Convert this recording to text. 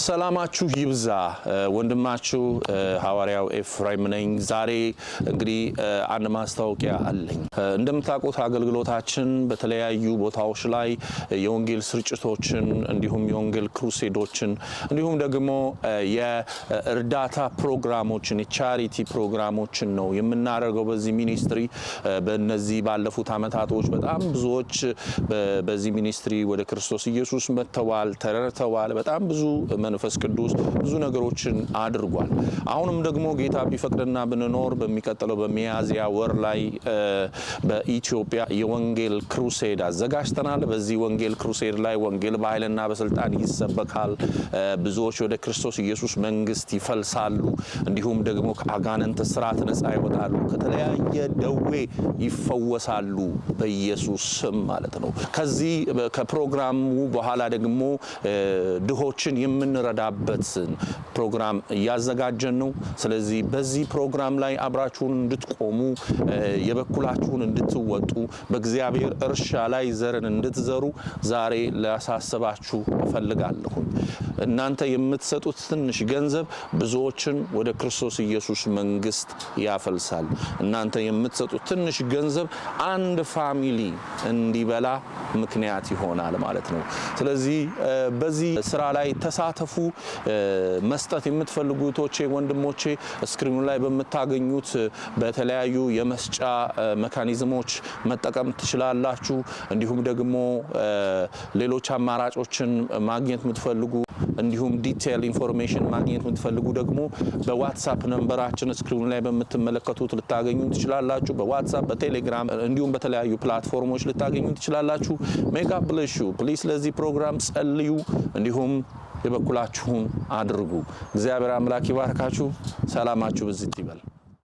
ሰላማችሁ ይብዛ። ወንድማችሁ ሐዋርያው ኤፍሬም ነኝ። ዛሬ እንግዲህ አንድ ማስታወቂያ አለኝ። እንደምታውቁት አገልግሎታችን በተለያዩ ቦታዎች ላይ የወንጌል ስርጭቶችን፣ እንዲሁም የወንጌል crusade ኦችን፣ እንዲሁም ደግሞ የእርዳታ ፕሮግራሞችን፣ የ charity ፕሮግራሞችን ነው የምናደርገው በዚህ ministry። በእነዚህ ባለፉት አመታቶች በጣም ብዙዎች በዚህ ministry ወደ ክርስቶስ ኢየሱስ መጥተዋል፣ ተረድተዋል። በጣም ብዙ መንፈስ ቅዱስ ብዙ ነገሮችን አድርጓል። አሁንም ደግሞ ጌታ ቢፈቅድና ብንኖር በሚቀጥለው በሚያዝያ ወር ላይ በኢትዮጵያ የወንጌል crusade አዘጋጅተናል። በዚህ ወንጌል crusade ላይ ወንጌል በኃይልና በስልጣን ይሰበካል። ብዙዎች ወደ ክርስቶስ ኢየሱስ መንግስት ይፈልሳሉ። እንዲሁም ደግሞ ከአጋንንት እስራት ነፃ ይወጣሉ። ከተለያየ ደዌ ይፈወሳሉ በኢየሱስ ስም ማለት ነው። ከዚህ ከፕሮግራሙ በኋላ ደግሞ ድሆችን የምንረዳበትን ፕሮግራም እያዘጋጀን ነው። ስለዚህ በዚህ ፕሮግራም ላይ አብራችሁን እንድትቆሙ፣ የበኩላችሁን እንድትወጡ፣ በእግዚአብሔር እርሻ ላይ ዘርን እንድትዘሩ ዛሬ ላሳስባችሁ እፈልጋለሁኝ። እናንተ የምትሰጡት ትንሽ ገንዘብ ብዙዎችን ወደ ክርስቶስ ኢየሱስ መንግስት ያፈልሳል። እናንተ የምትሰጡት ትንሽ ገንዘብ አንድ family እንዲበላ ምክንያት ይሆናል ማለት ነው። ስለዚህ በዚህ ስራ ላይ ተሳተፉ። መስጠት የምትፈልጉ እህቶቼ፣ ወንድሞቼ፣ screen ኑ ላይ በምታገኙት በተለያዩ የመስጫ mechanism ኦች መጠቀም ትችላላችሁ። እንዲሁም ደግሞ ሌሎች አማራጮችን ማግኘት የምትፈልጉ፣ እንዲሁም detail information ማግኘት የምትፈልጉ ደግሞ በ WhatsApp number ኣችን screen ኑ ላይ በምትመለከቱት ልታገኙ ትችላላችሁ። በ WhatsApp፣ በ Telegram እንዲሁም በተለያዩ platform ኦች ልታገኙ ትችላላችሁ። May God bless you. Please ለዚህ ፕሮግራም ጸልዩ፣ እንዲሁም የበኩላችሁን አድርጉ። እግዚአብሔር አምላክ ይባርካችሁ። ሰላማችሁ ብዝት ይበል።